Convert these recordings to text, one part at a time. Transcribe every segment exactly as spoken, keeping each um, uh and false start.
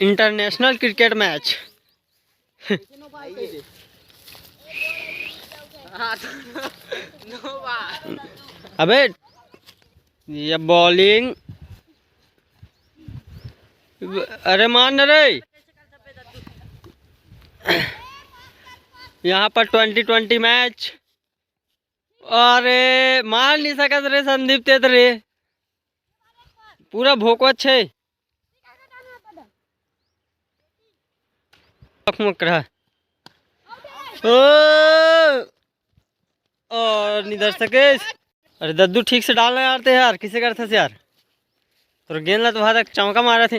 international cricket match। अबे, ये bowling, अरे मार न रे। यहाँ पर ट्वेंटी ट्वेंटी मैच। अरे मार नहीं सकत रे संदीप तेत रे, पूरा भोकवत छे। चकमक रहा। ओ, और निधर सकेश। अरे दद्दू, ठीक से डालना यार, ते यार किसे करथस यार? तोर गेंद ला तो वहां तक चौका मारा थे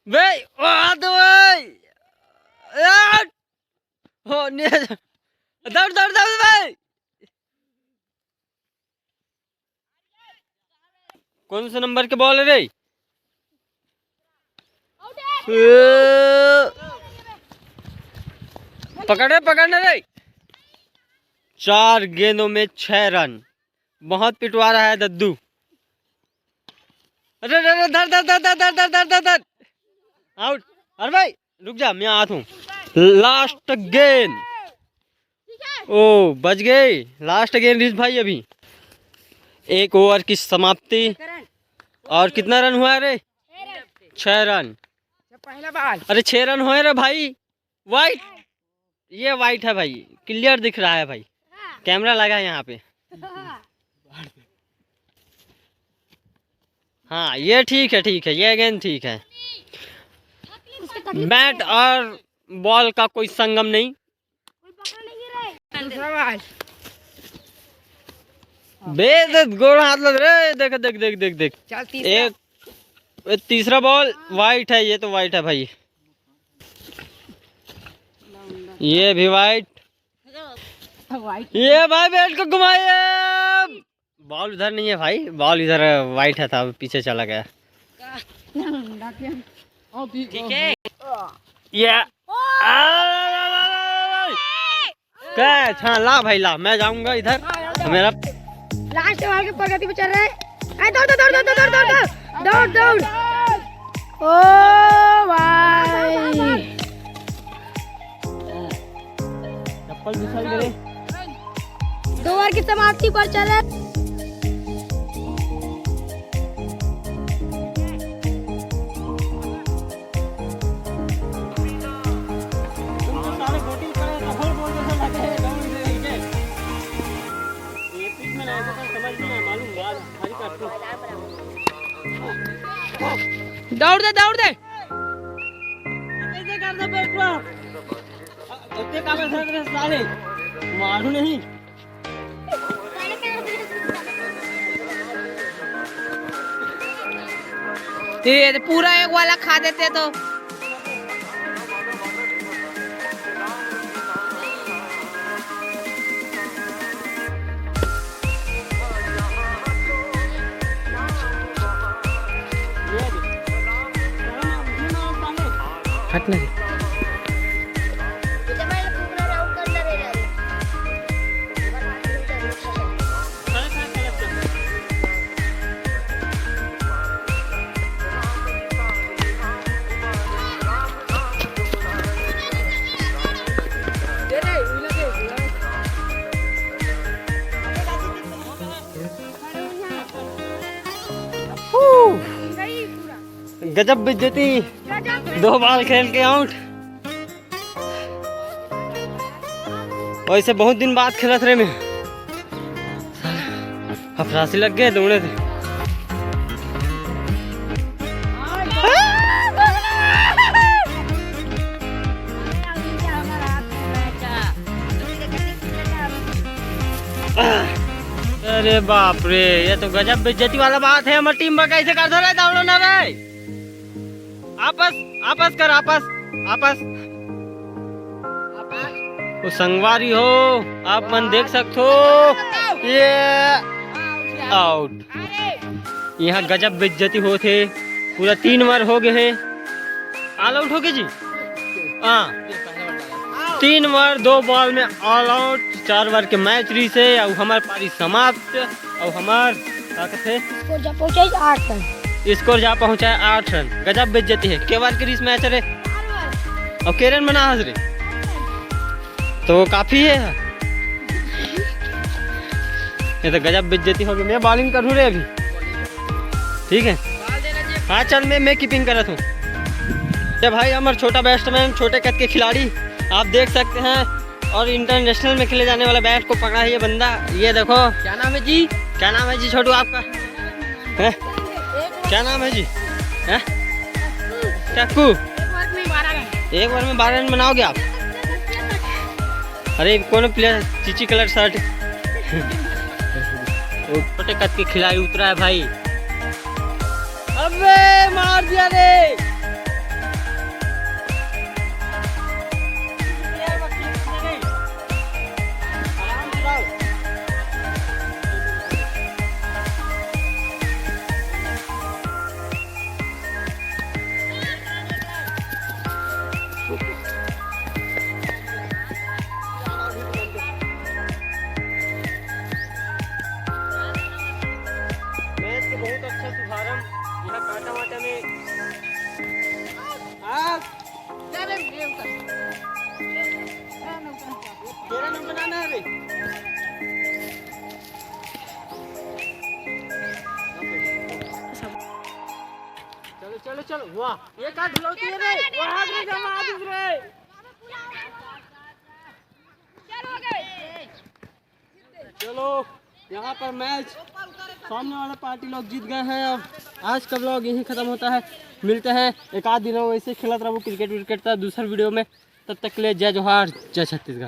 बे। ओ, आ तो बे यार। हो, ने, दौड़, दौड़, दौड़ बे। कौन से नंबर के बॉल है रे? ए, पकड़ रे, पकड़ ना रे। चार गेंदों में छह रन, बहुत पिटवा रहा है दद्दू। अरे, अरे, अरे, धर, धर, धर, धर, धर, धर, धर, धर। आउट। अरे भाई, रुक जा, मैं आता हूँ। लास्ट गेंद। ओ, बच गए। लास्ट गेंद रिस भाई, अभी एक ओवर की समाप्ति। और कितना रन हुआ है रे? छह रन। पहला बॉल। अरे, छह रन हुए रे भाई। वाइट, ये वाइट है भाई, क्लियर दिख रहा है भाई, कैमरा लगा है यहाँ पे। हाँ, ये ठीक है, ठीक है, ये गेंद ठीक है। बैट और बॉल का कोई संगम नहीं। दूसरा बॉल। बे, दे, गोड़ हाथ लग रे। देख, देख, देख, देख, देख। चल, तीसरा। एक, ये तीसरा बॉल वाइट है, ये तो वाइट है भाई। ये भी वाइट। वाइट। ये भाई, बैट को घुमाइए। बॉल उधर नहीं है भाई, बॉल इधर वाइट है, था, पीछे चला गया। ठीक है। ये कैच। हाँ, ला भाई ला, मैं जाऊंगा इधर। मेरा लास्ट ओवर के प्रगति पे चल रहे हैं। ए, दौड़, दौड़, दौड़, दौड़। ओ भाई। चप्पल फिसल गए। दो ओवर की समाप्ति पर चले। तुम तो सारे बोटिंग करे, सफल बोल जैसे लगे हैं, दौड़ रहे हैं। ये पिच में ना, ऐसा कोई समझ नहीं आया, मालूम, बाल भारी काटते हैं। दौड़ दे, दौड़ दे। कैसे कर दे बैठ रहा? इतने कामे से तेरे साले मारू नहीं। ये तो पूरा एक वाला खा देते तो। हट ना रे। गजब बेइज्जती। दो बॉल खेल के आउट। वैसे बहुत दिन बाद खेलत रहे मैं। हफरासी लग गए दौड़े थे। अरे बाप रे, ये तो गजब बेइज्जती वाला बात है। हमारी टीम में कैसे कर दे रहे दौड़ो ना रे। आपस, आपस कर, आपस, आपस। ओ संगवारी हो, आप मन देख सकते हो, ये आउट। यहाँ गजब बेइज्जती होत हे, पूरा तीन बार हो गए हे, ऑल आउट हो गए जी। हाँ, तीन बार दो बॉल में ऑल आउट, चार बार के मैच रहिस हे, अउ हमार पारी समाप्त, अउ हमार का कहते? स्कोर जब पहुंचे आठ रन। स्कोर जा पहुंचा है आठ रन। गजब बेइज्जती है। के बार के रिस मैच रे। और के रन बना हस रे। तो काफी है। ये तो गजब बेइज्जती हो गई। मैं बॉलिंग करूँ रे अभी। ठीक है। हाँ चल, मैं मैं कीपिंग करत हूँ। ये भाई हमर छोटा बैट्समैन, छोटे कद के खिलाड़ी, आप देख सकते हैं। और इंटरनेशनल में खेले जाने वाला बैट को पकड़ा है ये बंदा। ये देखो। क्या नाम है जी? क्या नाम है जी छोटू आपका? हैं? क्या नाम है जी? हैं? चक्कू। एक ओवर में बारह रन बनाओगे आप? अरे कौन प्लेयर? Chichi colour shirt. वो छोटे कद के खिलाड़ी उतरा है भाई। अबे मार दिया रे। मैच के बहुत अच्छा शुभारंभ यहाँ कांटा मांटा में। हाँ। तेरा नाम बनाना है रे। चलो चलो चलो, वाह। ये का धुलौती है रे? वाह रे, जमा दूसरे। चलो, यहाँ पर मैच सामने वाला पार्टी लोग जीत गए हैं। अब आज का व्लॉग यहीं ख़त्म होता है। मिलते हैं एक आध दिन, वैसे खेलत रहबो क्रिकेट विकेट, तो दूसर वीडियो में। तब तक के लिए जय जोहार, जय छत्तीसगढ़।